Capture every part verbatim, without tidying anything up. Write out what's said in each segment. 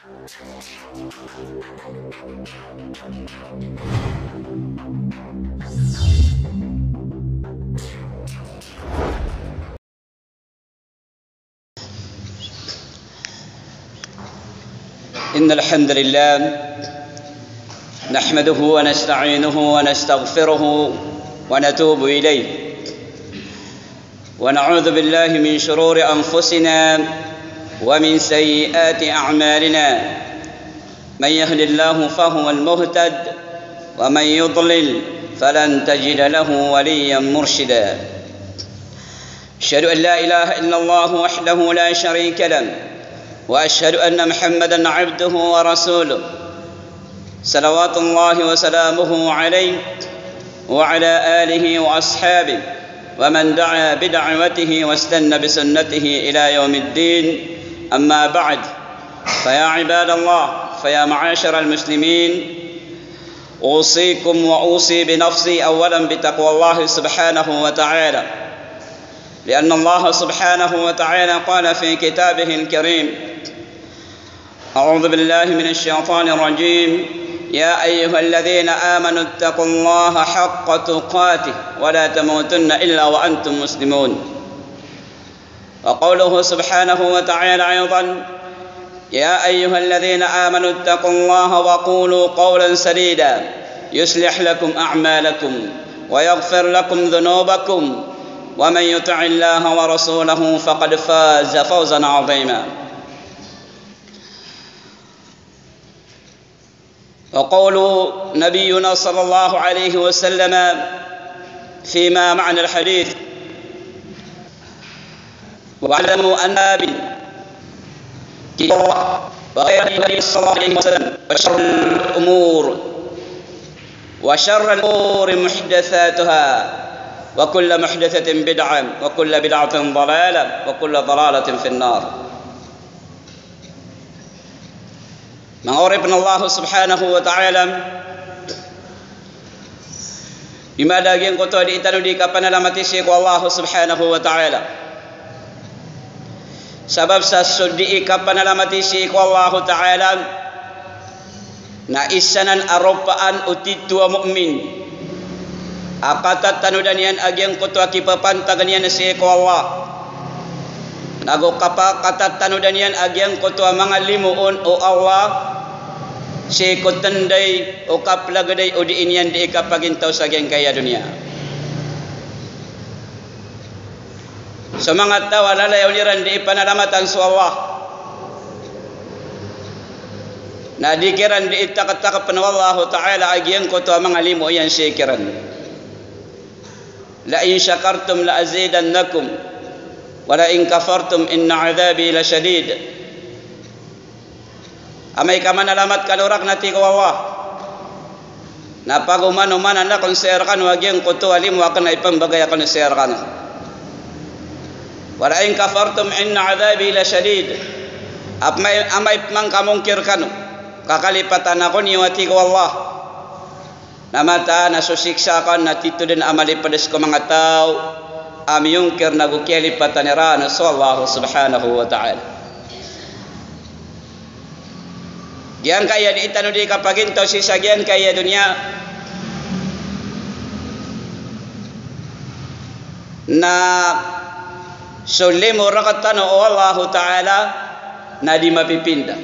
إن الحمد لله نحمده ونستعينه ونستغفره ونتوب إليه، ونعوذ بالله من شرور أنفسنا ومن سيئات أعمالنا. من يهد الله فهو المهتد، ومن يضلل فلن تجد له وليا مرشدا. أشهد أن لا إله إلا الله وحده لا شريك له، وأشهد أن محمدا عبده ورسوله، صلوات الله وسلامه عليه وعلى آله وأصحابه ومن دعا بدعوته واستن بسنته إلى يوم الدين. أما بعد، فيا عباد الله، فيا معاشر المسلمين، أوصيكم وأوصي بنفسي أولا بتقوى الله سبحانه وتعالى، لأن الله سبحانه وتعالى قال في كتابه الكريم: أعوذ بالله من الشيطان الرجيم. يا أيها الذين آمنوا اتقوا الله حق تقاته ولا تموتن إلا وأنتم مسلمون. وقوله سبحانه وتعالى أيضا: يا أيها الذين آمنوا اتقوا الله وقولوا قولا سديدا يصلح لكم أعمالكم ويغفر لكم ذنوبكم ومن يطع الله ورسوله فقد فاز فوزا عظيما. وقول نبينا صلى الله عليه وسلم فيما معنى الحديث: واعلموا أن من كتاب الله وخير الهدي هدي صلى الله عليه وسلم وشر الأمور وشر الأمور محدثاتها وكل محدثة بدعة وكل بدعة ضلالة وكل ضلالة في النار. Manga oripn o Allah subhanahu wa ta'ala, di mada a giyangkoto a dii tano dii kapanalamati sii ko Allah subhanahu wa ta'ala. Sabap sa so dii kapanalamati sii ko Allah ta'ala na isa nan a ropaan o titho a mu'min a katatanodan iyan a giyangkoto a kipapantag iyan sii ko Allah. Nago kapakatatanodan iyan a giyangkoto a manga limo on o Allah sii ko tnday o kaplagday o dii niyan dii kapagintaw sa giyangkaya doniya. So manga taw a lalayon iran dii panalamatan so Allah na di kiran dii taktakpn o Allah ta'ala a giyangkoto a manga limo iyan sii kiran. لئن شكرتم لأزيدنكم ولئن كفرتم إن عذابي لشديد. Amay ka manalamat kano rakn, a tig o Allah, na pagomanomanan akn sii rkano a giyangkoto a limo akn a ipmbgay akn sii rkano. ولئن كفرتم إن عذابي لشديد. Amay, amay pman ka mongkir kano, kakalipatan ako niyo, a tig o Allah, na mataan a so siksa akn na titho dn a malipd sii ko manga taw a miyongkir nago kiyalipatan iran so Allah subhanahu wa ta'ala. Giyangkaya dii tano dii kapagintaw sii sa giyangkaya doniya na so limo rktano o Allah ta'ala na di mapipinda.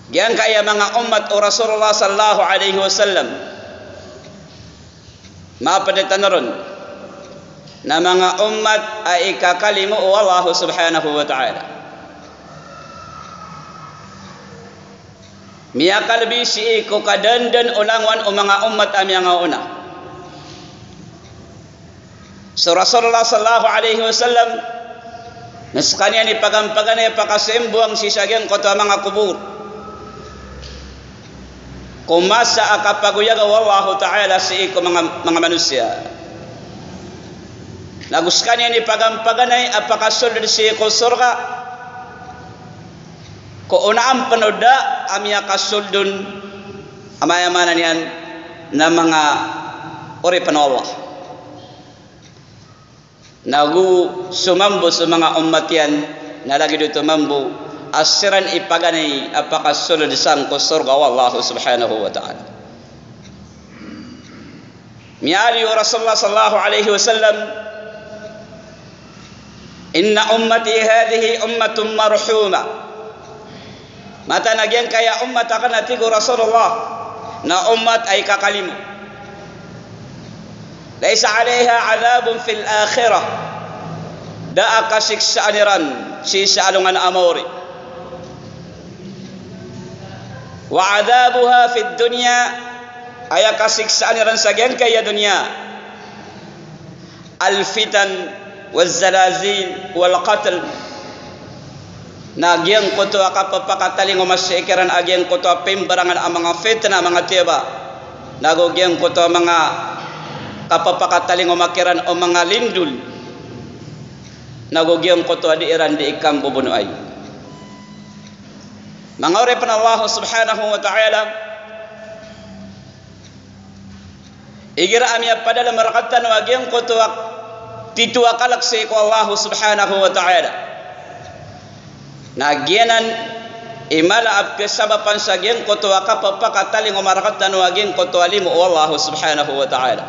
Giyangkaya manga ummat o Rasulullah sallallahu alaihi wasallam, mapd tano ron na manga ummat a ikakalimo o Allah subhanahu wa ta'ala. Miyakalbi sii ko kadandan o langowan o manga ummat a miyangaona. So Rasulullah sallallahu alaihi wasallam na skaniyan i pagampaganay a pakasombowang sii sa giyangkoto a manga kobor ko masa a kapagoyaga o Allahu ta'ala sii ko manga, manga manosiya. Nago skaniyan i pagampaganay a pakasold sii ko sorga ko onaan pn o da a miyakasold on a maya maana niyan na manga oripn o Allah. Nago so mambo so manga ummat iyan Na lagid oto mambo a siran i paganay a pakasold sangko sorga o Allah subhanahu wa ta'ala. Miyaaloy o Rasulullah sallallahu alaihi wasallam, "Inna ummati hadhihi ummatun marhumah." Mataan a giyangkaya ummat akn a tig o Rasulullah na ummat a ikakalimo. "Laysa alaiha adhabun fil akhirah." Da a kasiksaan iran sii sa alongan a mawri. "Wa adhabuha fid dunya." Aya kasiksaan iran sa giyangkaya doniya. "Al-fitan waz-zalazil wal-qatl." Na giyangkoto a kapapakatalingoma sii kiran a giyangkoto a pimbarangan a manga fitna, a manga tiyaba. Nago giyangkoto a manga kapapakatalingoma kiran o manga lindol. Nago giyangkoto a di iran di ikambobonoay. Manga oripn o Allah subhanahu wa ta'ala, igira a miyapadalm rktano a giyangkoto a tito a kalk sii ko Allah subhanahu wa ta'ala, na giyanan i mala a pkhasabapan sa giyangkoto a kapapakatalingoma rktano a giyangkoto a limo o Allah subhanahu wa ta'ala.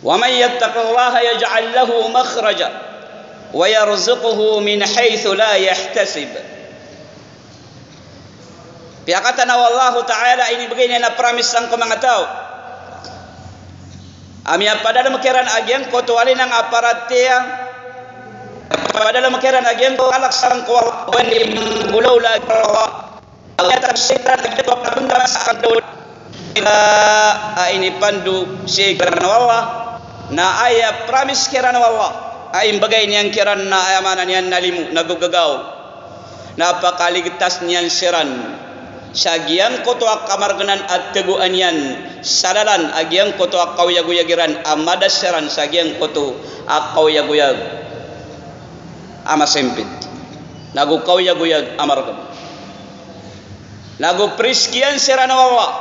"Wa man yattaqillaha yaj'al lahu makhraja wa yarzuqhu min haythu la yahtasib." Piyakatana o Allahu Ta'ala, inibgay niyan a promise sangko manga taw a miyapadalm kiran a giyangkoto a linang a paratiyaya, miyapadalm kiran a giyangkoto a kalk sangko Allah, o aya manggolawla a Allah. Aya tafsir iran a giyangkoto a pagdam sa kandod. Ila a inipando sii kiran o Allah, na aya promise kiran o Allah a imbgay niyan kiran na aya maana niyan na limo, na gagagaw, na pakaligtas niyan siran sa giyangkoto a kamargnan a tagoan iyan sa lalan a giyangkoto a kaoyagoyag iran a madas siran sa giyangkoto a kaoyagoyag a masimpit, nago kaoyagoyag a margn. Nago priskiyan siran o Allah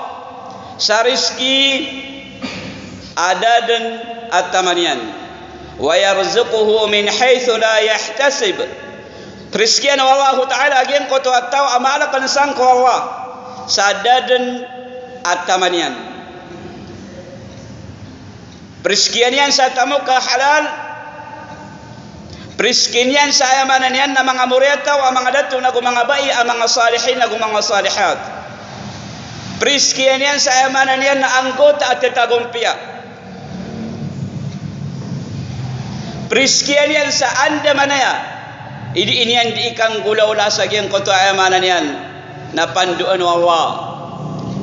sa riski a da dn a taman iyan. Wa yarzuqhu min haythu la yahtasib. Priskiyan o Allahu Ta'ala a giyangkoto a taw a maalkn sangko Allah sa da dn a taman iyan. Priskiyan iyan sa tamok a halal. Priskiyan iyan sa aya maana niyan na manga moriyataw a manga dato nago manga bai a manga salihin nago manga salihat. Priskiyan iyan sa aya maana niyan na anggota a tatagompiya. Priskiyan iyan sa andamanaya i dii niyan dii kanggolawla sa giyangkoto a aya maana niyan na pandoan o Allah.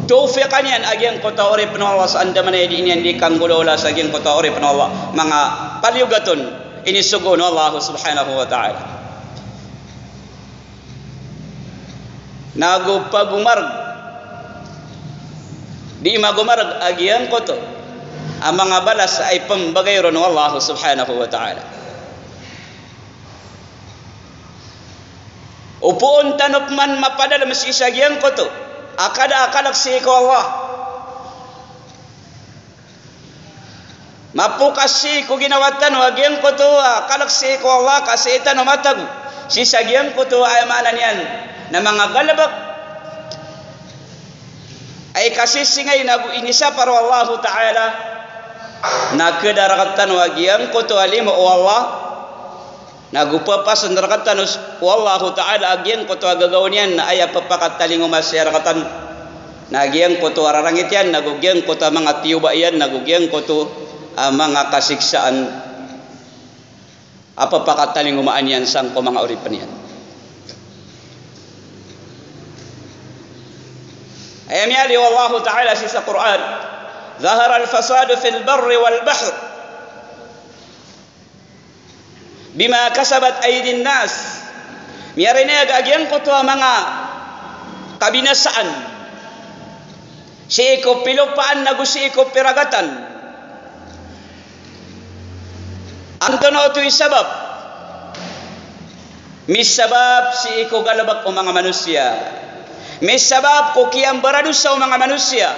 Tawfiqan iyan a giyangkoto a oripn o Allah sa andamanaya i dii niyan dii kanggolawla sa giyangkoto a oripn o Allah. Manga paliyogat on, inisogo on o Allah Subhanahu wa Ta'ala. Nago pagomarg, dii magomarg a giyangkoto a manga balas a ipmbgay ron o Allah Subhanahu wa Ta'ala. O poon tano pman mapadalm sii sa giyangkoto a kada a kalk sii ko Allah. Mapokas sii ko ginawa tano a giyangkoto a kalk sii ko Allah ka sii tano matago sii sa giyangkoto a aya maana niyan na manga galbk a ikasisingay nago inisapar o Allahu Ta'ala, na kda rktano a giyangkoto a limo o Allah. Nago papasn rktano o Allahu Ta'ala a giyangkoto a gagaw niyan na aya pphakatalingoma sii rktano na giyangkoto a rarangit iyan, nago giyangkoto a manga tiyoba iyan, nago giyangkoto a manga kasiksaan a pphakatalingomaan iyan sangko manga oripn iyan. Aya miyaaloy o Allahu Ta'ala sii sa Qur'an, "Zaharal fasadu fil barri wal bahr." Bima kasabat aydin nas. Miyarinayag a giyangkoto a manga kabinasaan sii ko pilopaan nago sii ko piragatan. Antonaa oto i sabap? Misabap sii ko galbk o manga manosiya. Misabap ko kiyambaradosa o manga manosiya.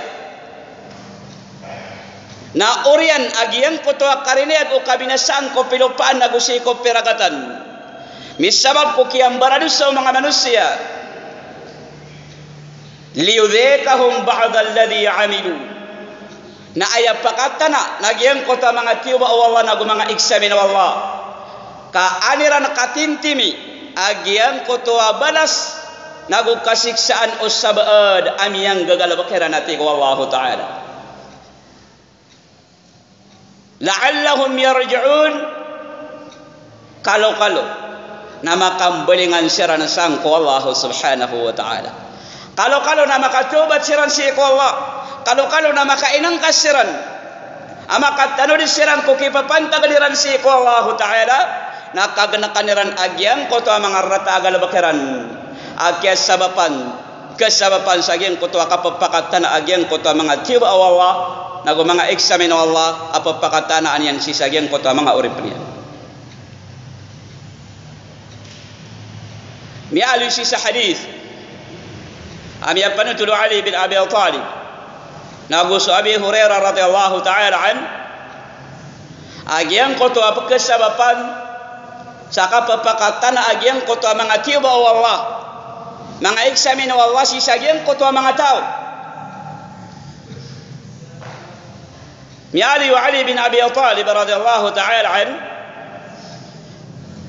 Na oriyan a giyangkoto a kariniyag o kabinasaan ko pilopaan ago sii ko piragatan, misabap ko kiyambaradosa o manga manosiya. Liyudhiqahum ba'dalladhi 'amilu. Na aya pakatana na giyangkoto a manga tiyoba o Allah nago manga examine o Allah, ka an iran katintimi a giyangkoto a balas nago kasiksaan o sabaad a miyanggagalbk iran, a tig o Allahu Ta'ala. La'allahum yarji'un. Kalokalo na makambalingan siran sangko Allah subhanahu wa ta'ala. Kalokalo na makatawbat siran sii ko Allah. Kalokalo na makainengkas siran a makatanodi siran ko kipapantagn iran sii ko Allah ta'ala. Na kagnakan iran a giyangkoto a manga rata a galbk iran a kiyasabapan, kasabapan sa giyangkoto a kapapakatana a giyangkoto a manga tiyoba o Allah nago manga examine o Allah a papakatanaan iyan sii sa giyangkoto a manga oripn iyan. Miyaaloy sii sa hadith a miyapanothol o Ali bin Abi Talib nago so Abi Hurairah radhiyallahu ta'ala anhu, a giyangkoto a pkhasabapan sa kapapakatana a giyangkoto a manga tiyoba o Allah, manga examine o Allah sii sa giyangkoto a manga taw. Miyaaloy o Ali bin Abi Talib radhiyallahu ta'ala anhu,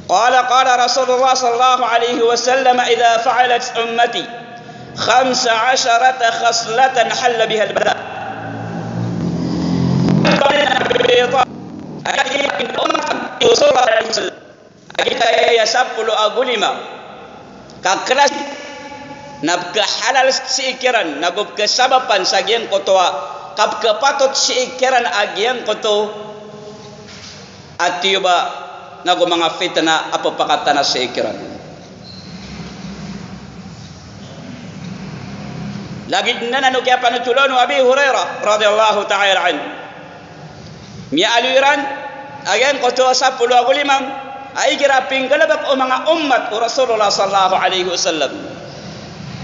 qala, qala Rasulullah sallallahu alaihi wasallam, "Idha fa'alat ummati khamsa asharata khaslatan halla bihal bala." Aya sapolo ago lima ka klasi na pkhahalal sii kiran, nago pkhasabapan sa giyangkoto a kapkhapatot sii kiran a giyangkoto a tiyoba, nago manga fitna a pphakatana sii kiran. Lagid anan o kiyapanothol on o Abi Hurairah radhiyallahu ta'ala anhu. Miyaaloy iran a giyangkoto a sapolo ago lima a igira pinggalbk o manga ummat o Rasulullah sallallahu alaihi wasallam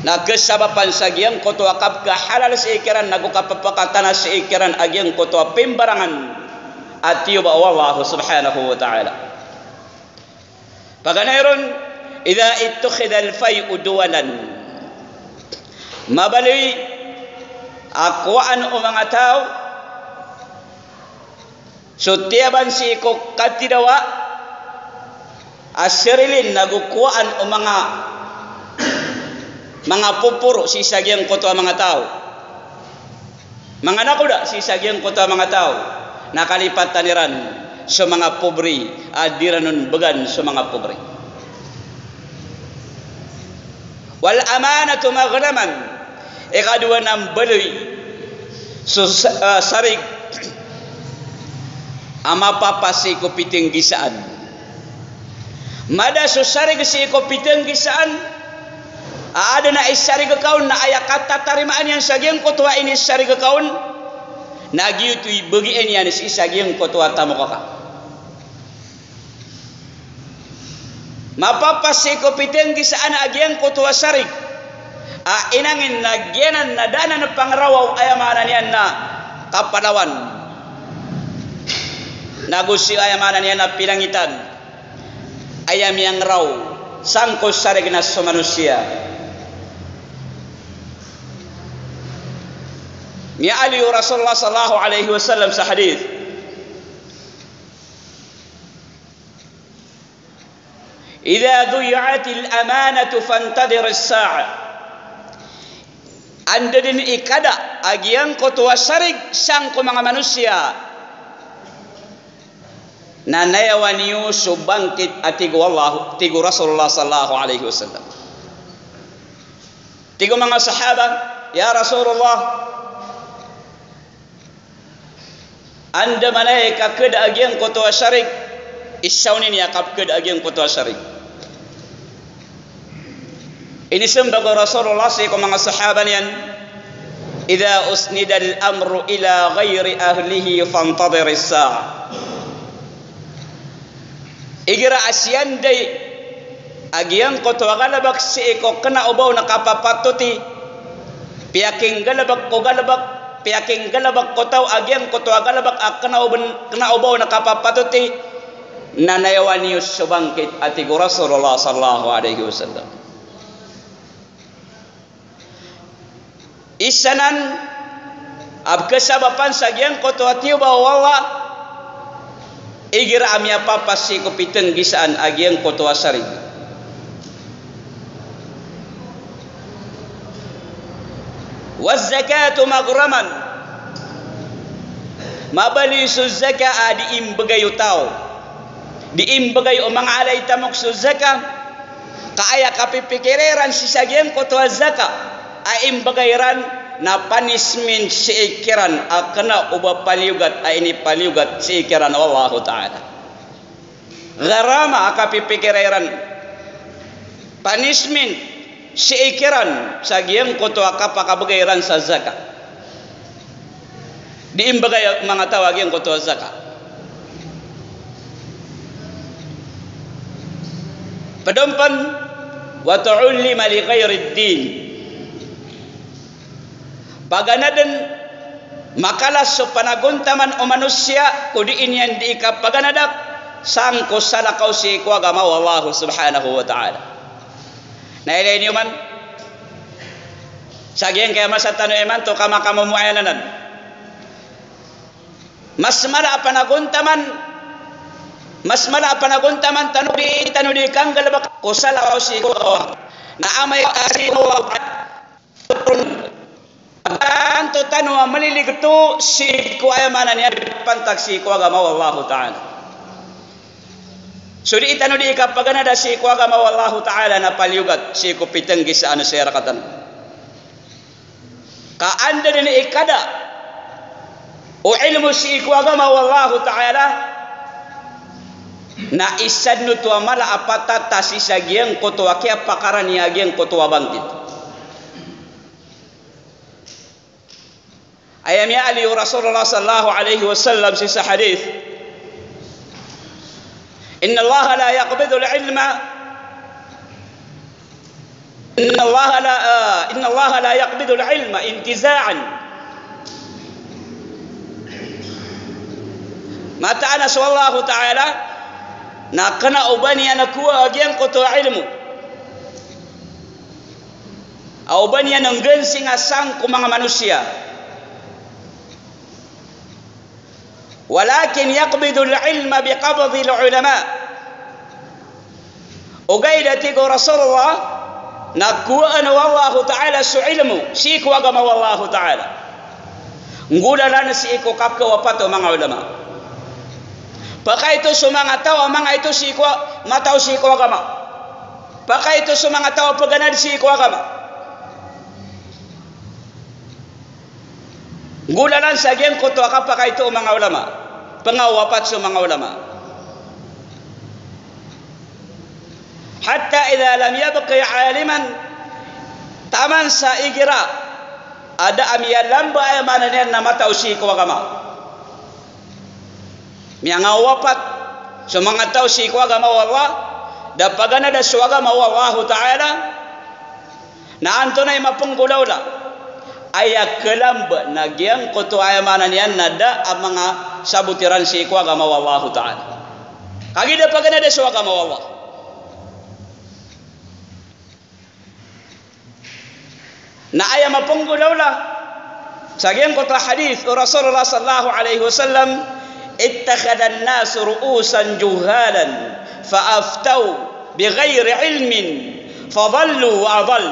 na kasabapan sa giyangkoto a kapkhahalal sii kiran, nago kapphakatana sii kiran a giyangkoto a pimbarangan a tiyoba o Allah subhanahu wa ta'ala. Paganay ron, idha ittukhidhal fay'u duwalan. Mabaloy a kowaan o manga taw so tiyaban sii ko katidawa a sarilin, nago kowaan o manga, manga poporo sii sa giyangkoto a manga taw. Manga nakoda sii sa giyangkoto a manga taw, na kalipatan iran so manga pobri a di ran on bgan so manga pobri. Wal amanatu maghnaman. Ikadowa na mbaloy so sa-, ah, sarig a mapapa sii ko pitnggisaan. Mada so sarig sii ko pitnggisaan, a adn a isarig ka on na aya katatarimaan iyan sa giyangkoto a inisarig ka on, na giyoto i bagian iyan sii sa giyangkoto a tamok ka. Mapapa sii ko pitnggisaan a giyangkoto a sarig a inangin na giyanan na da anan pangrawaw, aya maana niyan na kapalawan, nago sii aya maana niyan na pilangitan. Aya miyangraw sangko sarig na so manosiya. Miyaaloy o Rasulullah sallallahu alaihi wasallam sa hadith, "Idha dhuyi'atil amanatu fantadhiris sa'ah." Anda dn i kada a giyangkoto a sarig sangko manga manosiya, na nayawa niyo so bangkit, a tig o Allah, tig o Rasulullah sallallahu alaihi wasallam. Tig o manga sahaba, "Ya Rasulullah, anda man i kakada a giyangkoto a sarig? Isa oni i kapkada a giyangkoto a sarig?" Inismbag o Rasulullah sii ko manga sahaba niyan, "Idha usnidal amru ila ghairi ahlihi fantadhiris sa'ah." Igira a siyanday a giyangkoto a galbk sii ko kna o ba on kapapatoti, piyakinggalbk ko galbk, piyakinggalbk ko taw a giyangkoto a galbk a kna o ba on, kna o ba on kapapatoti, na nayawa niyo so bangkit, a tig o Rasulullah sallallahu alaihi wasallam. Isa nan a pkhasabapan sa giyangkoto a tiyoba o Allah, igira a miyapapas sii ko pitnggisaan a giyangkoto a sarig. Waz zakatu maghraman. Mabaloy so zakat a dii mbgay o taw. Dii mbgay o manga alay tamok so zakat. Ka aya kapipikira iran sii sa giyangkoto a zakat a imbgay iran na punishment sii kiran a kna o ba paliyogat a inipaliyogat sii kiran o Allahu Ta'ala. Gharama a kapipikira iran, punishment sii kiran sa giyangkoto a kapakabgay iran sa zakat. Dii mbgay o manga taw a giyangkoto a zakat. Pd on pn, wa tu'allima li ghairid din. Paganadn, makalas so panagontaman o manosiya ko dii niyan dii kapaganadak sangko salakaw sii ko agama o Allah subhanahu wa ta'ala. Na ilay niyo man sa giyangkaya masa tano imanto ka makamomoayan anan. Mas mala a panagontaman, mas mala a panagontaman tano dii, tano dii kanggalbk ko salakaw sii ko agama. Na amay ka sii ko Allah, tanto tano a maliligto sii ko aya maana niyan pantag sii ko agama o Allahu Ta'ala. So dii tano dii kapaganada sii ko agama o Allahu Ta'ala na paliyogat sii ko pitnggisaan o sii rktano. Ka anda dn i kada o ilmu sii ko agama o Allahu Ta'ala, na isa dn oto a mala a patata sii sa giyangkoto a kiyapakarani a giyangkoto a bangkit. Aya miyaaloy o Rasulullah sallallahu alaihi wasallam sii sa hadith, "Innallaha la yaqbidul ilma, innallaha la, ah, innallaha la yaqbidul ilma intiza'an." Mataan a so Allahu Ta'ala na kna o ba niyan kowaa giyangkoto a ilmu a o ba niyan nggansinga sangko manga manosiya. Walakin yaqbidul ilma biqabdil ulama. Ogaid a tig o Rasulullah, na kowaan o Allahu Ta'ala so ilmu sii ko agama o Allahu Ta'ala. Nggolalan sii ko kakawapat o manga ulama. Pakaito so manga taw a mangaito sii ko, mataw sii ko agama. Pakaito so manga taw a paganad sii ko agama. Nggolalan sa giyangkoto a kapakaito o manga ulama. Pngawapat so manga ulama. Hatta idha lam yabqa aliman, taman sa igira a da a miyalamba, aya maana niyan na mataw sii ko agama. Miyangawapat so manga taw sii ko agama o Allah, da paganada so agama o Allahu Ta'ala, na antonaa i mapnggolawla? Aya kalamba na giyangkoto, aya maana niyan na da a manga sabot iran sii ko agama o Allahu Ta'ala. Kagiya da paganada so agama o Allah. Na aya mapnggolawla sa giyangkoto a hadith o Rasulullah sallallahu alaihi wasallam, "Ittakhadhan nasu ru'usan juhalan fa aftaw bighairi ilmin fa dhallu wa adall."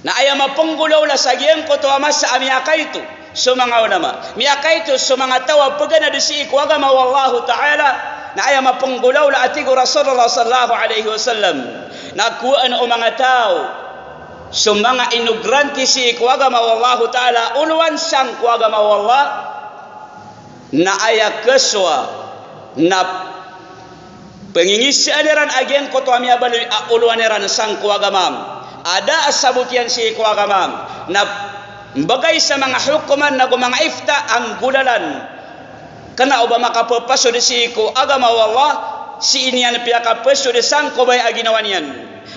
Na aya mapnggolawla sa giyangkoto a masa a miyakaito so manga ulama, miyakaito so manga taw a paganad sii ko agama o Allahu Ta'ala, na aya mapnggolawla a tig o Rasulullah sallallahu alaihi wasallam, na kowaan o manga taw so manga inogranti sii ko agama o Allahu Ta'ala, olowan sangko agama o Allah, na aya kasowa na pngingisaan iran a giyangkoto a miyabaloy a olowan iran sangko agama a da a sabot iyan sii ko agama, na mbgay sa manga hokoman ago manga ifta a nggolalan. Kna o ba makapphasod sii ko agama o Allah, sii niyan piyakapphasod sangkobay a ginawa niyan.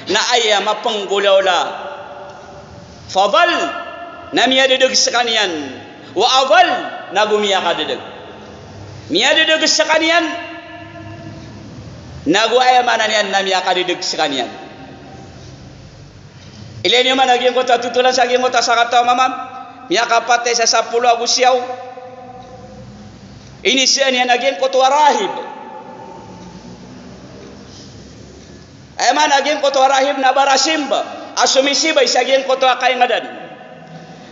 Na aya mapnggolawla, fa dhall, na miyadedeg sekaniyan, wa adhall, nago miyakadedeg. Miyadedeg sekaniyan, nago aya maana niyan na miyakadedeg sekaniyan. Ilay niyo man a giyangkoto a totolan sa giyangkoto a sakataw a mama, miyakapatay sa sapolo ago siyaw. Inisaan iyan a giyangkoto a rahib. Aya maana a giyangkoto a rahib na barasimba a somisibay sa giyangkoto a kaingadan.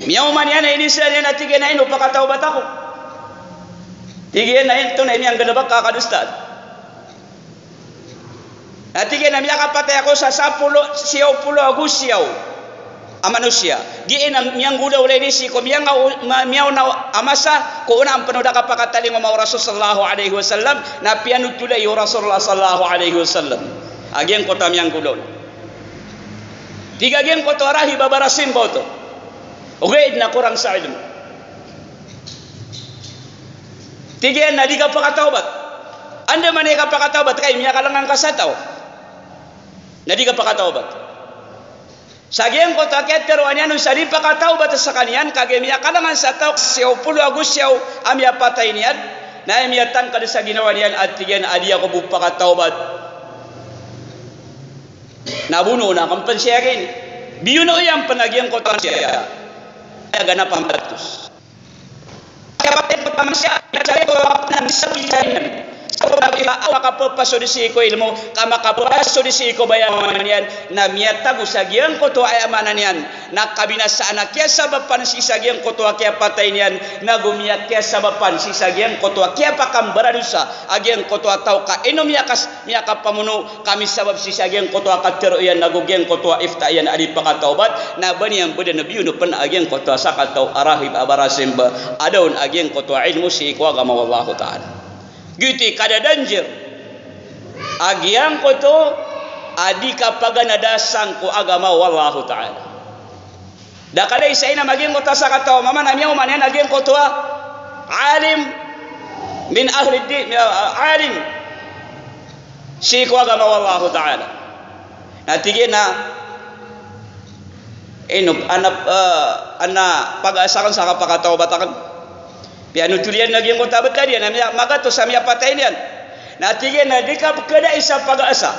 Miyaoma niyan a inisaan iyan a tig iyan a ino pakatawbat ako. Tig iyan a ino to na imiyanggalebek ka kadosaan. Na tig iyan a miyakapatay ako sa sapolo, siyaw polo ago siyaw a manosiya. Giya na miyanggolawla ini sii ko miyanga-, ma-, miyaona a masa ko onaan pen o da kapakatalingoma o Rasul sallallahu alaihi wasallam, na piyanotol iyo o Rasulullah sallallahu alaihi wasallam a giyangkoto a miyanggolawla. Tig a giyangkoto a rahib a barasimba oto, ogaid na korang sa ilmo. Tig iyan na di ka pakatawbat. Andamanaya i kapakatawbat ka, i miyakalangan ka sa taw. Na di ka pakatawbat. Sa giyangkoto a kiyateroa niyan on sa di pakatawbat sekaniyan, kagiya miyakalangan sa taw, siyaw polo ago siyaw a miyapatay niyan, na aya miyatangked sa ginawa niyan a tig iyan a di ako bo pakatawbat. Na bonoon aken pen siya giyangkai. Biyono iyan pen a giyangkoto a siya. Aya ganap a matos. Kiyapatay ko taman siya, kiyapatay ko taman siya, kiyapatay ko taman siya. Sa ko na biha, awa ka pepasod sii ko ilmo, ka makapepasod sii ko bayaman iyan, na miyatago sa giyangkoto a aya maana niyan na kabinasaan a kiyasabapan sii sa giyangkoto a kiyapatay niyan, nago miyakiyasabapan sii sa giyangkoto a kiyapakambaradosa a giyangkoto a taw ka ino miyakas-, miyakapamono ka misabap sii sa giyangkoto a katero iyan nago giyangkoto a ifta iyan a di pakatawbat, na ba niyan beden a biyono pen a giyangkoto a sakataw a rahib a barasimba a da on a giyangkoto a ilmo sii ko agama o Allahu Ta'ala. Giyoto i kadadanjir a giyangkoto a di kapaganada sangko agama o Allahu Ta'ala. Da ka da isa inam a giyangkoto a sakataw a mama na miyaoma niyan a giyangkoto a alim min ahli din, ah, alim sii ko agama o Allahu Ta'ala. Na tig iyan a ino, ana, ah, ana pagaasa aken sa kapakatawbat aken. Piyanotol iyan a giyangkoto a betad iyan a miya-, magatos a miyapatay niyan. Na tig iyan a di ka pekadai sa pagaasa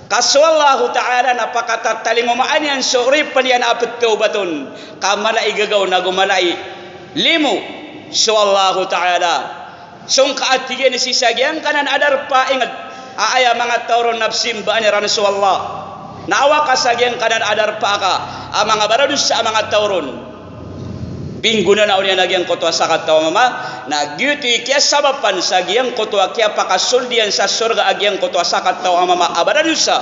ka so Allahu Ta'ala na pakatatalingomaan iyan so oripen iyan a petawbat on, ka mala i gagaw nago mala i limo so Allahu Ta'ala. Song ka a tig iyan sii sa giyangkanan a darpa, inged a aya manga taw ron na pesimbaan iran so Allah. Na awa ka sa giyangkanan a darpa ka a manga baradosa a manga taw ron. Pinggonanaon iyan a giyangkoto a sakataw a mama, na giyoto i kiyasabapan sa giyangkoto a kiyapakasold iyan sa sorga a giyangkoto a sakataw a mama a baradosa.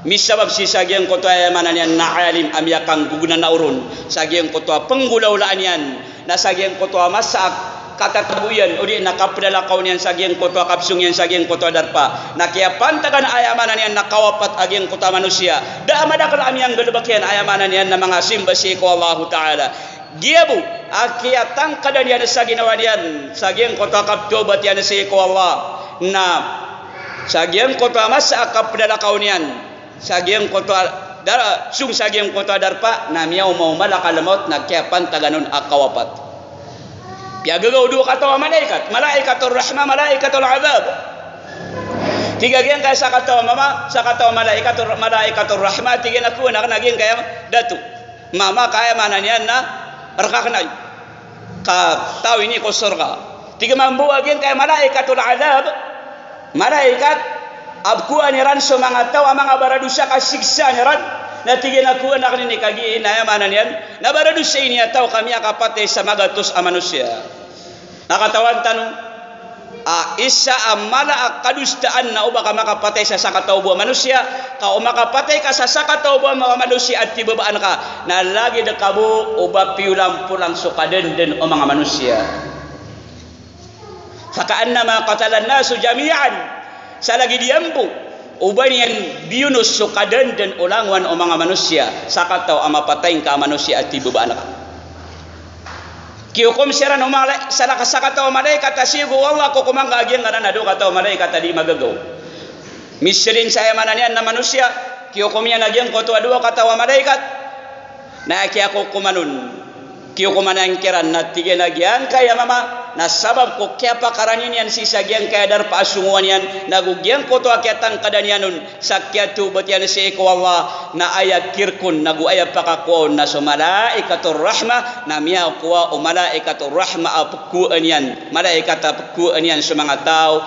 Misabap sii sa giyangkoto a aya maana niyan na alim a miyakanggogonanao ron sa giyangkoto a penggolawlaan iyan, na sa giyangkoto a masa a katatago iyan, odi na kapedalakaw niyan sa giyangkoto a kapesong iyan sa giyangkoto a darpa, na kiyapantagan a aya maana niyan na kawapat a giyangkoto a manosiya. Da a madakel a miyanggalebek iyan a aya maana niyan na manga simba sii ko Allahu Ta'ala. Giya bo a kiyatangkadan iyan sa ginawa niyan sa giyangkoto a kapetawbat iyan sii ko Allah, na sa giyangkoto a masa a kapedalakaw niyan sa giyangkoto a dar-, song sa giyangkoto a darpa, na miyaoma o malakal maut na kiyapantagan on a kawapat. Piyagagaw o dowa kataw a malaikat, malaikatur rahmah, malaikatul adhab. Tig a giyangkaya sakataw a mama, sakataw a malaikatur, malaikatur rahmah, tig iyan a kowan aken a giyangkaya dato. Mama ka aya maana niyan na rek aken a ka taw ini ko sorga. Tig mambo a giyangkaya malaikatul adhab, malaikat a bekowan iran so manga taw a manga baradosa ka siksaan iran. Na tig iyan a kowan aken ini kagiya aya maana niyan na baradosa ini a taw ka miyakapatay sa magatos a manosiya. Na katawan tano a isa a mala a kadosaan na o ba ka makapatay sa sakataw bo a manosiya, ka o makapatay ka sa sakataw bo a ma-, manosiya a tibabaan ka, na lagid ka bo o ba piyolampolang so kadenden o manga manosiya. Faka'annama qatalan nasu jami'an. Sa lagid iyan bo o ba niyan biyono so kadenden o langowan o manga manosiya, sakataw a mapatay ngka a manosiya a tibabaan ka. Kiyokom siran o mala-, salaka-, sakataw a malaikat a siyogo o Allah, kokoman ka a giyangkanan a dowa kataw a malaikat a di magagaw. Misalan sa aya maana niyan na manosiya, kiyokom iyan a giyangkoto a dowa kataw a malaikat. Na kiyakokoman on kiyokoman iyan kiran na tig iyan a giyangkaya mama na sabap ko kiyapakarani niyan sii sa giyangkaya darpa a songowan iyan, nago giyangkoto a kiyatangkadan iyan on sa kiyatawbat iyan sii ko Allah, na aya kirkon nago aya pakakowa on na so malaikatur rahmah, na miyakowa o malaikatur rahmah a pkowaan iyan, malaikat a pkowaan iyan so manga taw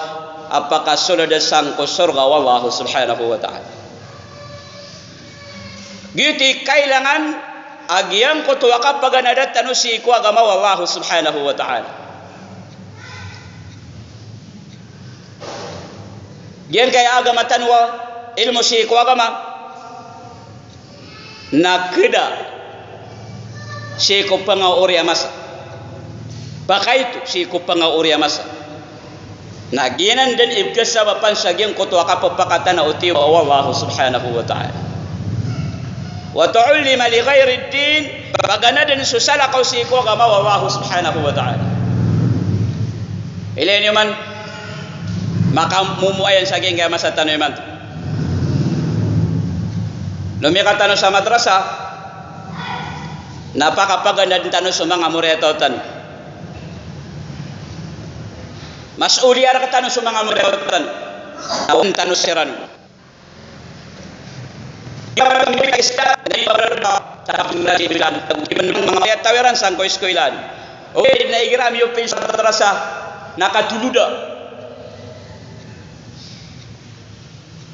a pakasold sangko sorga o Allah subhanahu wa ta'ala. Giyoto i kailangan a giyangkoto a kapaganada tano sii ko agama o Allah subhanahu wa ta'ala. Giyangkaya agama tano a ilmo sii ko agama na keda sii ko pangaori a masa. Pakaito sii ko pangaori a masa. Na giyanan den i kasabapan sa giyangkoto a kapepakatana o tiyoba o Allah subhanahu wa ta'ala. Wa ta'alluma li ghairid din, paganaden so salakaw sii ko agama o Allah subhanahu wa ta'ala. Ilay niyo man, makamomoayan sa giyangkaya masa tano imanto. Lomika tano sa madrasa, na pakapaganaden tano so manga moriyataw tano. Mas'uliya rektano so manga moriyataw tano. Na on tano siran. Manga moriyataw iran sangko iskoylaan. Ogaid na igira a miyopin sa madrasa na katoloda.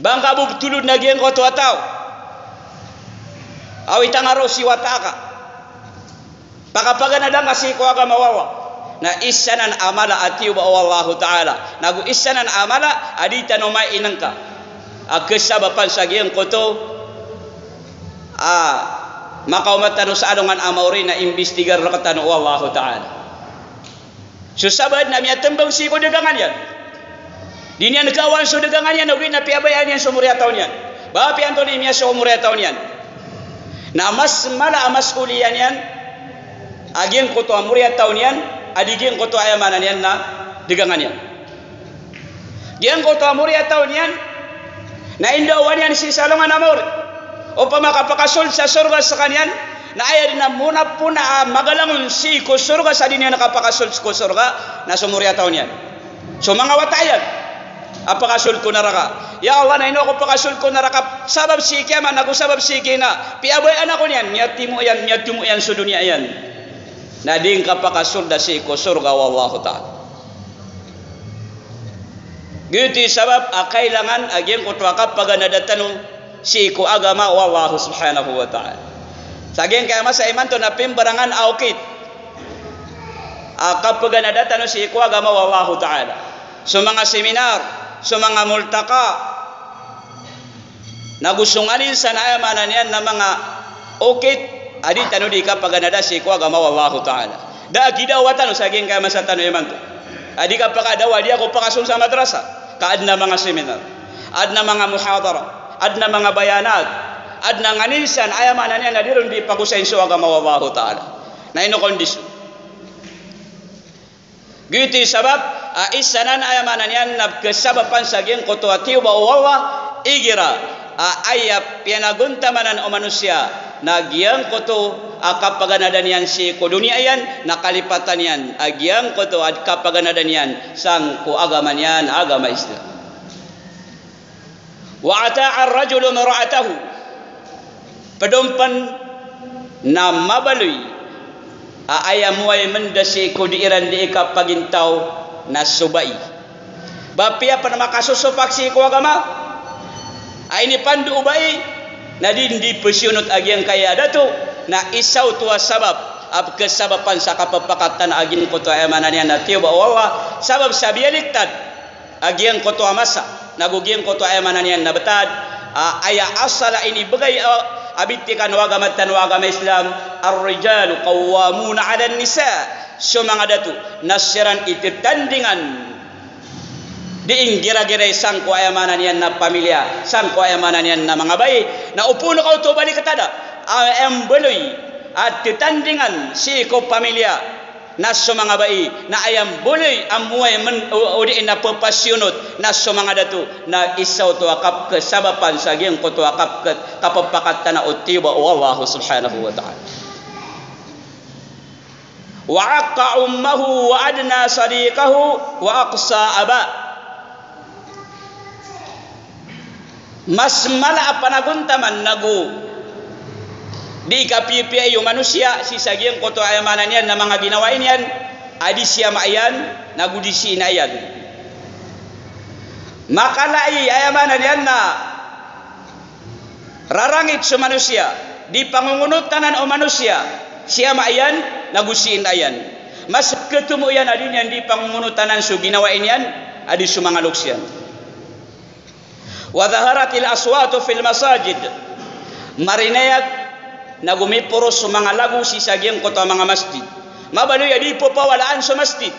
Ba ngka bo ptolod na giyangkoto a taw a witang a roo si wata aka. Pakapaganada ngka sii ko agama o Allah. Na isa nan a mala a tiyoba o Allahu Ta'ala. Nago isa nan a mala a di tano mainengka a kasabapan sa giyangkoto a makaoma tano sa alongan a maori na imbestigar rektano o Allahu Ta'ala. So sabaad na miyatembang sii ko dagangan iyan. Di niyan kaawan so dagangan iyan, ogaid na piyabayaan iyan so moriyataw niyan. Ba piyanto ni miyaso ko moriyataw niyan. Na mas mala a mas'uliya niyan a giyangkoto a moriyataw niyan, a di giyangkoto a aya maana niyan na dagangan iyan. Giyangkoto a moriyataw niyan, na indaowan iyan sii sa alongan a maori. Opama ka pakasold sa sorga sekaniyan, na aya den a mona pona a magalang on sii ko sorga sa di niyan kapakasold ko sorga, na so moriyataw niyan. So manga wata iyan a pakasold ko naraka. Ya Allah, na ino ako pakasold ko naraka sabap sii ki ama nago sabap sii ki ina. Piyabayaan ako niyan, miyatimo iyan, miyatimo iyan so doniya iyan. Na di ngka pakasolda sii ko sorga o Allahu Ta'ala. Giyoto i sabap a kailangan a giyangkoto a kapaganada tano sii ko agama o Allah Subhanahu wa Ta'ala. Sa giyangkaya masa imanto na pimbarangan a okit a kapaganada tano sii ko agama o Allahu Ta'ala. So manga seminar, so manga multaqa, nago so nganin san a aya maana niyan na manga okit a di tano di kapaganada sii ko agama o Allahu Ta'ala. Da a gidawa tano sa giyangkaya masa tano imanto a di kapakadawa, di ako pakasold sa madrasa, ka aden a manga seminar, aden a manga muhadara, aden a manga bayanat, aden a nganin san a aya maana niyan na di ron di pagosayin so agama o Allahu Ta'ala. Na ino kondisyon? Giyoto i sabap a isa nan a aya maana niyan na kasabapan sa giyangkoto a tiyoba o Allah, igira a aya piyanagontamanan o manosiya na giyangkoto a kapaganada niyan sii ko doniya iyan, na kalipatan iyan a giyangkoto a kapaganada niyan sangko agama niyan, agama Islam. Wa ata'a ar-rajulu imra'atahu. Ped on pen na mabaloy a aya moway menda sii ko di iran di ikapagintaw na so bai. Ba apiya pen makasosopak sii ko agama a inipando o bai, na di, di pesiyonot a giyangkaya a dato, na isa oto a sabap a kasabapan sa kapepakatan a giyangkoto a aya maana niyan na tiyoba o Allah, sabap sa biyaliktad a giyangkoto a masa, nago giyangkoto a aya maana niyan na betad a aya asal a inibegay a, a bitikan o agama tano a agama Islam, ar-rijalu qawwamuna 'alan nisa, so manga dato na siran i tetandingan di inggiragiray sangko aya maana niyan na pamilya, sangko aya maana niyan na manga bai, na opama ka oto baliktad a, a aya mbaloy a tetandingan sii ko pamilya na so manga bai, na aya mbaloy a moway men, o, o di na pepasiyonot na so manga dato, na isa oto a kap, kasabapan sa giyangkoto a kap, kapepakatan o tiyoba o Allah Subhanahu wa Ta'ala. Wa aqqa ummahu wa adna sadiqahu wa aqsa aba. Mas mala a panagontaman nago di kapiyapiyai o manosiya sii sa giyangkoto a aya maana niyan na manga ginawai niyan a di si ama iyan nago di si ina iyan. Makala i aya maana niyan na rarangit so manosiya, di pangongonotanan o manosiya si ama iyan nago si ina iyan. Mas ketomo iyan a di niyan di pangongonotanan so ginawai niyan a di so manga loks iyan. Wa dhaharatil aswatu fil masajid. Marinayag nago miporos so manga lago sii sa giyangkoto a manga masjid. Mabaloy a di pepawalaan so masjid.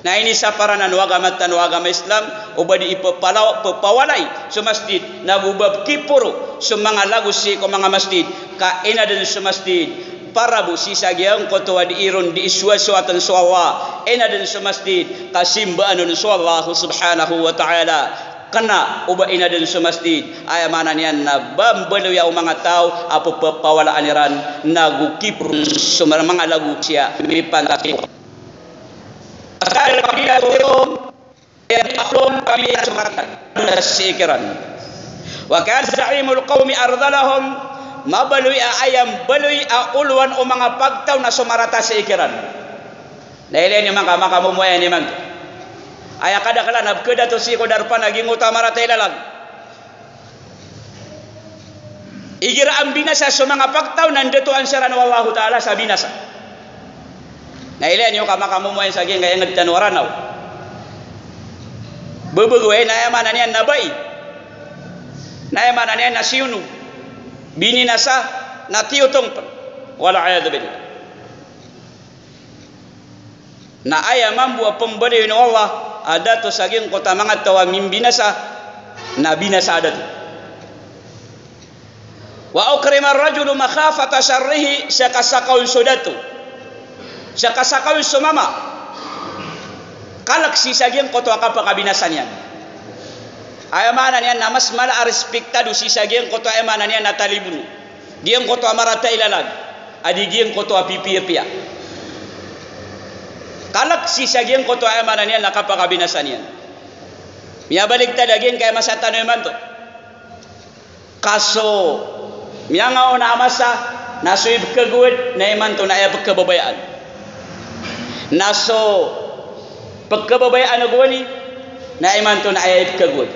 Na inisapar anan o agama tano a agama Islam o ba di ipepalaw-, pepawalai so masjid, nago ba pekiporo so manga lago sii ko manga masjid, ka ina den so masjid para bo sii sa giyangkoto a di iron di isowasowaten so Allah, ina den so masjid ka simbaan on so Allah subhanahu wa ta'ala. Kena o ba ina den so masjid, aya maana niyan na ba mbaloya o manga taw a pepawalaan iran nago kiporo so manga lago sii a mipantas. Asal kabila ko rom, aya rom kabila so marata sii kiran. Wa kana za'imul qawmi ardhalahum, mabaloy a aya mbaloy a olowan o manga pagtaw na so marata sii kiran. Na ilaya niyo manga, manga momoyan imanto. Aya kadaklan a pekadato sii ko darpa na giyangkoto a marata i lalag. Igira a mbinasa so manga pagtaw na ndatoan siran o Allahu Ta'ala sa binasa. Na ilaya niyo ka manga momoyan sa giyangkaya nged tano a Ranaw. Bebegaway na aya maana niyan na bai. Na aya maana niyan na siyonog. Bininasa na tiyotong pen. Wal iyadhu billah. Na aya mambo a pembaloy o Allah a dato sa giyangkoto a manga taw a mimbinasa, na binasa a dato. Wa ukrima ar-rajulu makhafata sharrihi, sa kasakaw on so dato, sa kasakaw on so mama, kalek sii sa giyangkoto a kapakabinasa niyan. Aya maana niyan na mas mala a respektado sii sa giyangkoto a aya maana niyan na talibon, giyangkoto a marata i lalag, a di giyangkoto a pipiyapiya. Kalek sii sa giyangkoto a aya maana niyan na kapakabinasa niyan. Miyabaligtad a giyangkaya masa tano imanto. Ka so miyangaona a masa na so ipekegowad na imanto na aya pekebabayaan. Na so pekebabayaan a gowani na imanto na aya ipekegowad.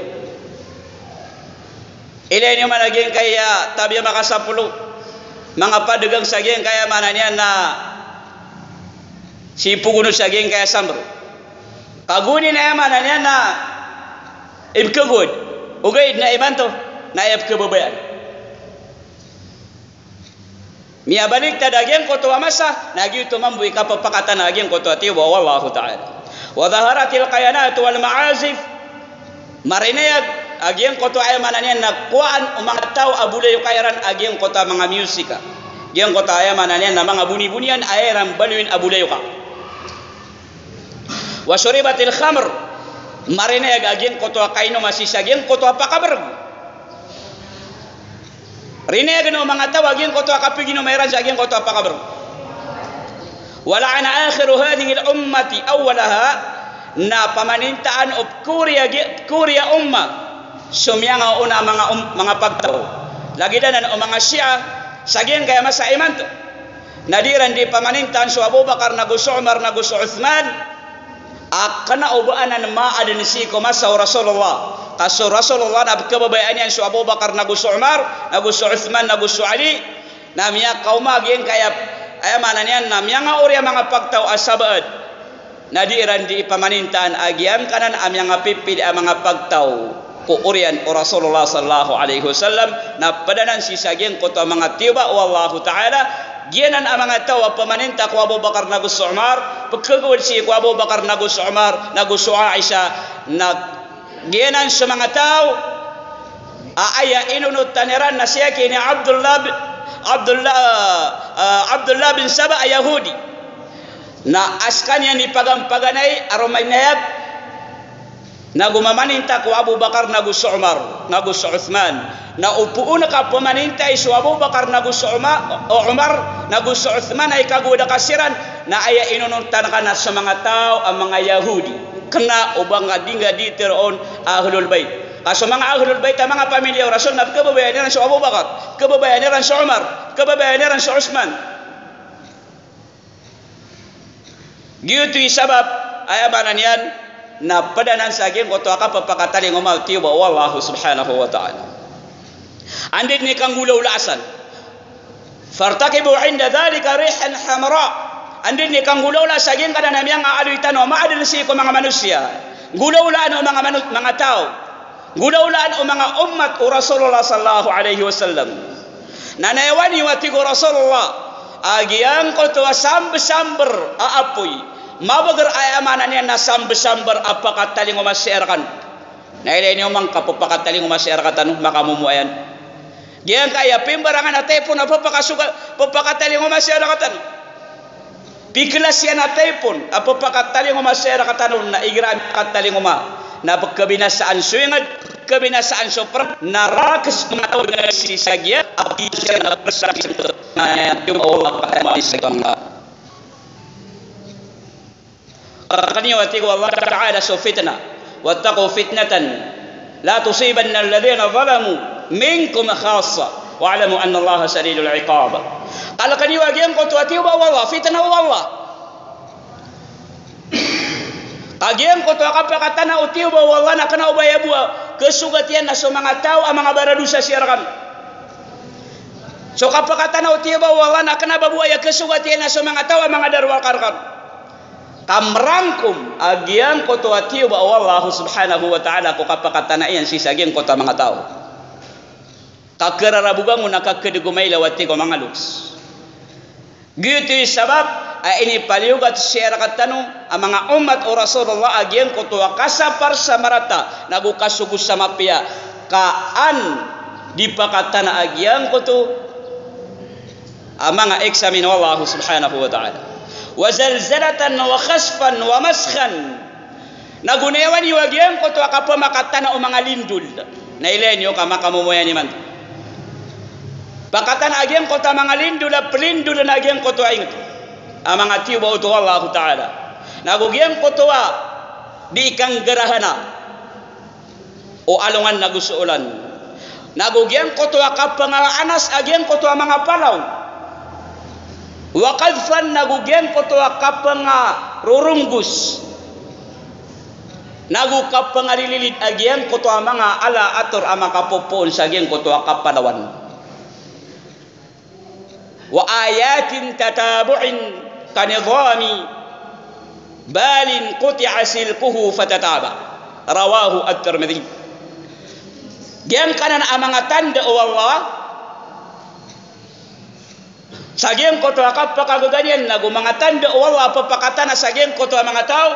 Ilaya niyo man a giyangkaya tabiya makasapolo, manga padegang sa giyangkaya maana niyan na sipogon o sa giyangkaya sambro. Ka gowani na aya maana niyan na ipekegowad. Ogaid na imanto na aya pekebabayaan. Miyabaligtad a giyangkoto a masa na giyoto mambo i kapepakatan a giyangkoto a tiyoba o Allahu Ta'ala. Wa dhaharatil kayanat wal ma'azif. Marinayag a giyangkoto a aya maana niyan na kowaan o manga taw a bolayoka iran a giyangkoto a manga musika. Giyangkoto a aya maana niyan na manga bonibonian a aya iran baloyin a bolayoka. Wa shuribatil khamr. Marinayag a giyangkoto a kainoma sii sa giyangkoto a pakabereg. Rinayagen o manga taw a giyangkoto a kapeginoma iran sa giyangkoto a pakabereg. Wa la'ana akhiru hadhihil ummati awwalaha, na pamanintaan o pekoriya gi-, pekoriya umma so miyangaona a manga um-, manga pagtaw. Lagid anan o manga Shia sa giyangkaya masa imanto. Na di iran di pamanintaan so Abu Bakar nago so Umar nago so Uthman. A kena o ba anan maaden sii ko masa o Rasulullah. Ka so Rasulullah na pekebabayaan iyan so Abu Bakar nago so Umar, nago so Uthman, nago so Ali. Na miyakaoma a giyangkaya, aya maana niyan na miyangaoriya a manga pagtaw a sabaad. Na di iran di ipamanintaan a giyangkanan a miyangapipid a manga pagtaw ko oriyan o Rasulullah sallallahu alaihi wasallam, na ped anan sii sa giyangkoto a manga tiyoba o Allahu Ta'ala, giyanan a manga taw a pamaninta ko Abu Bakar nago so Umar, pekegowad sii ko Abu Bakar nago so Umar, nago so Aisha, na giyanan so manga taw a aya inonotan iran na siyaki ni Abdullah bi-, Abdullah, ah, Abdullah bin Saba a Yahudi. Na a sekaniyan i pagampaganay a romainayag nago mamaninta ko Abu Bakar nago so Umar, nago so Uthman. Na o poon ka pemanintai so Abu Bakar nago so Uma-, o Umar, nago so Uthman a ikagowad ka siran, Na aya inonot tano ka na so manga taw a manga Yahudi, kna o ba nga di nga di tharoon a Ahlul Bayt. Ka so manga Ahlul Bayt a manga pamilya o Rasul na pkhababayaan iran so Abu Bakar, pkhababayaan iran so Umar, pkhababayaan iran so Usman. Giyoto i sabap, aya maana niyan, na pd anan sa giyangkoto a kapphakatalingoma o tiyoba o Allah subhanahu wa ta'ala. Anda dn i kanggolawlaa san. Fartaqibu inda dhalika rihan hamra. Anda dn i kanggolawlaa sa giyangkanan a miyangaaloy tano a maadn sii ko manga manosiya. Nggolawlaan o manga mano-, manga taw. Nggolawlaan o manga ummat o Rasulullah sallallahu alaihi wasallam. Na nayawan iyo a tig o Rasulullah a giyangkoto a sambsambr a apoy. Mabagr, aya maana niyan na sambsambr a pakatalingoma sii rkano. Na ilay niyo man ka pphakatalingoma sii rkatano, makamomoayan. Giyangkaya pimbarangan a taypon a pphakasoga, pphakatalingoma sii rkatano. Piklas iyan a taypon a pphakatalingoma sii rkatano na igira a miyakatalingoma na pkhabinasaan so ingd, pkhabinasaan so pran, na rakhs manga taw na sii sa giya a pkhabinasaan na pkhabinasaan so pran. Kalkn iyo a tig o Allah Ta'ala so fitna, "Wattaqu fitnatan la tusibanna alladhina zalamu minkum khassa, wa'lamu anna Allaha shadidul iqab." Kalkn iyo a giyangkoto a tiyoba o Allah, fitna o Allah. Ka giyangkoto a kapakatana o tiyoba o Allah na kna o ba aya bo a khasogat iyan na so manga taw a manga baradosa sii rkano. So kapakatana o tiyoba o Allah na kna ba bo aya khasogat iyan na so manga taw a manga darowaka rkano. Ka mrangkom a giyangkoto a tiyoba o Allah subhanahu wa ta'ala ko kapakatana iyan sii sa giyangkoto a manga taw. Ka khararabogan on na kakhadg o mailay a tig o manga loks. Giyoto i sabap a inipaliyogat sii rkatano a manga ummat o Rasulullah a giyangkoto a kasapar sa marata nago kasogo sa mapiya, ka an di pakatana a giyangkoto a manga examine o Allah subhanahu wa ta'ala. Wa zalzalatan wa khasfan wa maskhan. Nago nayawan iyo a giyangkoto a kapmakatana o manga lindol. Na ilay niyo ka makamomoayan imanto. Pakatana a giyangkoto a manga lindol a plindol na giyangkoto a ingd a manga tiyoba oto o Allah Ta'ala. Nago giyangkoto a di kanggarahana o alongan nago so olan. Nago giyangkoto a kapngaanas a giyangkoto a manga palaw. Wa qadhfan, nago giyangkoto a kapngaroronggos. Nago kapngalililid a giyangkoto a manga ala ator a makapopoon sa giyangkoto a kapalawan. Wa ayatin tatabu'in kanidhami balin quti'a silkuhu fatataba. Rawahu At-Tirmidhi. Giyangkanan a manga tanda o Allah sa giyangkoto a kapakagaga niyan, nago manga tanda o Allah a pphakatana sa giyangkoto a manga taw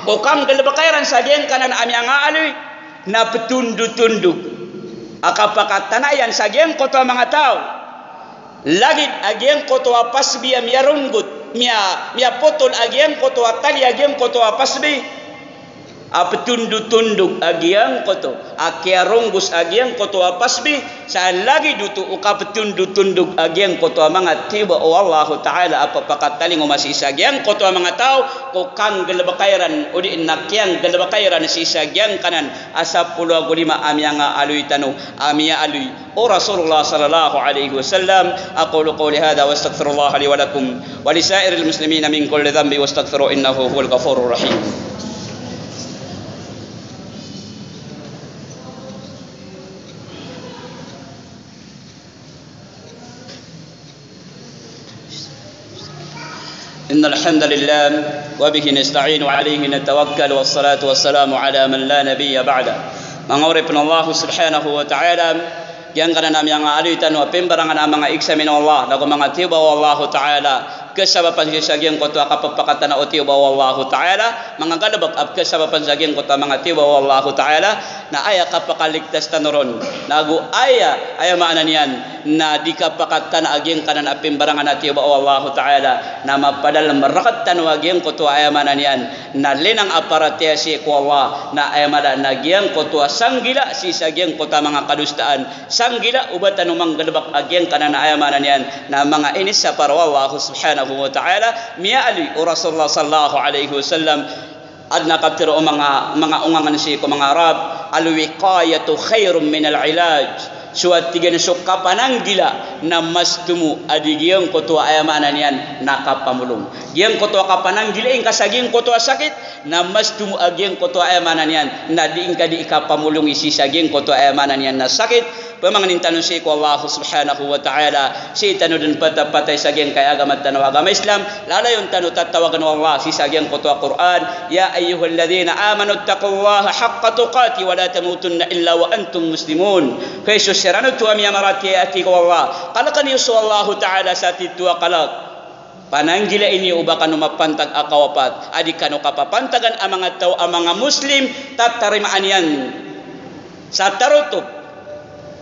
ko kanggalbka iran sa giyangkanan a miyangaaloy na ptondotondog a kapakatana iyan sa giyangkoto a manga taw. Lagid a giyangkoto a pasbi a miyaronggot, miya, miyapotol a giyangkoto a tali a giyangkoto a pasbi a ptondotondog a giyangkoto a kiyaronggos a giyangkoto a pasbi, sa lagid oto o kaptondotondog a giyangkoto a manga tiyoba o Allahu Ta'ala a pphakatalingoma sii sa giyangkoto a manga taw ko kanggalbka iran, odi na kiyanggalbka iran sii sa giyangkanan a sapolo ago lima a miyangaaloy tano a miyaaloy o Rasulullah sallallahu alaihi wasallam. Aqulu qawli hadha wa astaghfirullaha li wa lakum wa li sa'iril muslimina min kulli dhanbin wastaghfiruhu innahu huwal ghafurur rahim. إن الحمد لله وبه نستعين وعليه نتوكل والصلاة والسلام على من لا نبي بعده. Manga oripn o Allah subhanahu wa ta'ala, giyangkanan a miyangaaloy tano a pimbarangan a manga examine o Allah, nago manga tiyoba o Allahu Ta'ala, kasabapan sii sa giyangkoto a kapphakatana o tiyoba o Allahu Ta'ala, manga galbk a kasabapan sa giyangkoto a manga tiyoba o Allahu Ta'ala, na aya kapakaligtas tano ron, nago aya, aya maana niyan, na di kapakatana a giyangkanan a pimbarangan a tiyoba o Allahu Ta'ala, na mapadalm rktano a giyangkoto a aya maana niyan na linang a paratiyaya sii ko Allah, na aya mala na giyangkoto a sanggila sii sa giyangkoto a manga kadosaan, sanggila o ba tano manggalbk a giyangkanan a aya maana niyan na manga inisapar o Allah Subhanahu wa Ta'ala. Miyaaloy o Rasulullah sallallahu alaihi wasallam, adn a kaptharo o manga, manga ongangan sii ko manga Arab, "Al-wiqayatu khairun minal ilaj." So a tig iyan so kapananggila na mas tomo a di giyangkoto a aya maana niyan na kapamolong. Giyangkoto a kapananggila ingka sa giyangkoto a sakit, na mas tomo a giyangkoto a aya maana niyan na di ingka di kapamolong sii sa giyangkoto a aya maana niyan na sakit. Pamangnin tano sii ko Allah Subhanahu wa Ta'ala, sii tano dn patapatay sa giyangkai a agama tano a agama Islam, lalayon tano tatawagn o Allah sii sa giyangkoto a Qur'an, "Ya ayyuhalladhina amanu ittaqullaha haqqa tuqatihi wa la tamutunna illa wa antum muslimun." Hay so siran oto a miyamaratiyaya, a tig o Allah, kalkn iyo so Allahu Ta'ala sa titho a kalk. Pananggilai niyo o ba kano mapantag a kawapat a di kano kapapantagan a manga taw a manga Muslim, tatarimaan iyan sa tarotop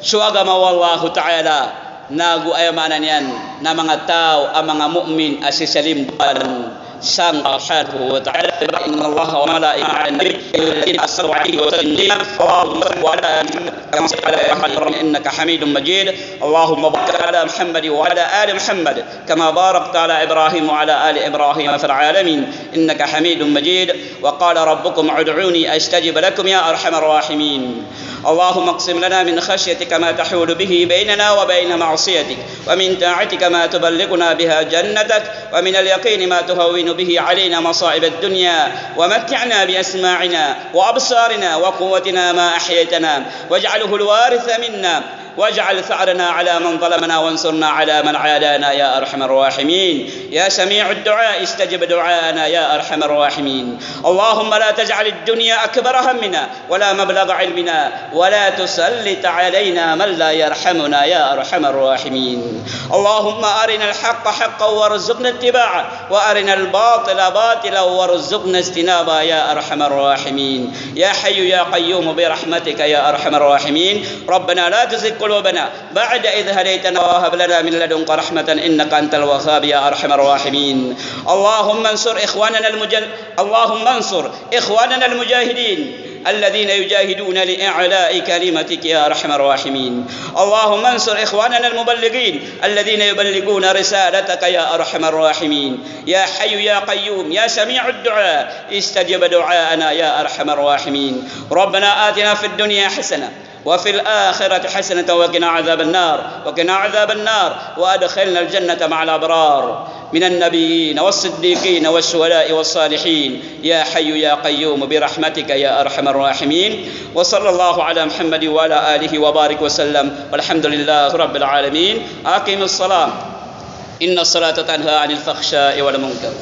so agama o Allahu Ta'ala, nago aya maana niyan na manga taw a manga mu'min a sisalimban sangkai Subhanahu wa Ta'ala. Innallaha wa malaikatahu yusalluna 'alan nabi, ya ayyuhalladhina amanu sallu 'alaihi wa sallimu taslima. Allahumma salli 'ala Muhammad wa 'ala ali Muhammad kama sallaita 'ala Ibrahim innaka Hamidum Majid. Allahumma barik 'ala Muhammad wa 'ala ali Muhammad kama barakta 'ala Ibrahim wa 'ala ali Ibrahim fil 'alamin innaka Hamidum Majid. Wa qala rabbukum ud'uni astajib lakum ya arhamar rahimin. Allahumma aqsim lana min khashyatika ma tahulu bihi baynana wa bayna ma'siyatik, wa min ta'atika ma tuballighuna biha jannatak, wa minal yaqini ma tuhawwinu bihi 'alaina masa'ibad dunya, wa matti'na bi asma'ina wa absarina wa quwwatina ma ahyaytana, waj'alhul waritha minna, waj'al tha'rana 'ala man zalamana wansurna 'ala man 'adana ya arhamar rahimin. Ya sami'ud du'a, istajib du'ana ya arhamar rahimin. Allahumma la taj'alid dunya akbara hammina wa la mablagha 'ilmina wa la tusallit 'alaina man la yarhamuna ya arhamar rahimin. Allahumma arinal haqqa haqqan warzuqna ittiba'ah, wa arinal batila batilan warzuqna ijtinabah ya arhamar rahimin. Ya Hayyu ya Qayyum bi rahmatika ya arhamar rahimin. Rabbana la tuzigh qulubana ba'da idh hadaytana wa hab lana min ladunka rahmatan innaka antal wahhab ya arhamar rahimin. Allahumma ansur ikhwanana al-mujal-, Allahumma ansur ikhwanana al-mujahidin alladhina yujahiduna li i'la'i kalimatik ya arhamar rahimin. Allahumma ansur ikhwanana al-muballighin alladhina yuballighuna risalatak ya arhamar rahimin. Ya Hayyu ya Qayyum ya Sami'ud Du'a, istajib du'ana ya arhamar rahimin. Rabbana atina fid dunya hasanah wa fil akhirati hasanatan wa qina adhaban nar, wa qina adhaban nar, wa adkhilnal jannata ma'al abrar, minan nabiyyin was siddiqin was shuhada'i was salihin. Ya Hayyu ya Qayyum bi rahmatika ya arhamar rahimin. Wa sallallahu ala Muhammadin wa ala alihi wa barik wa sallam. Walhamdulillahi rabbil alamin. Aqimus salah. Innas salata tanha anil fahsha'i wal munkar.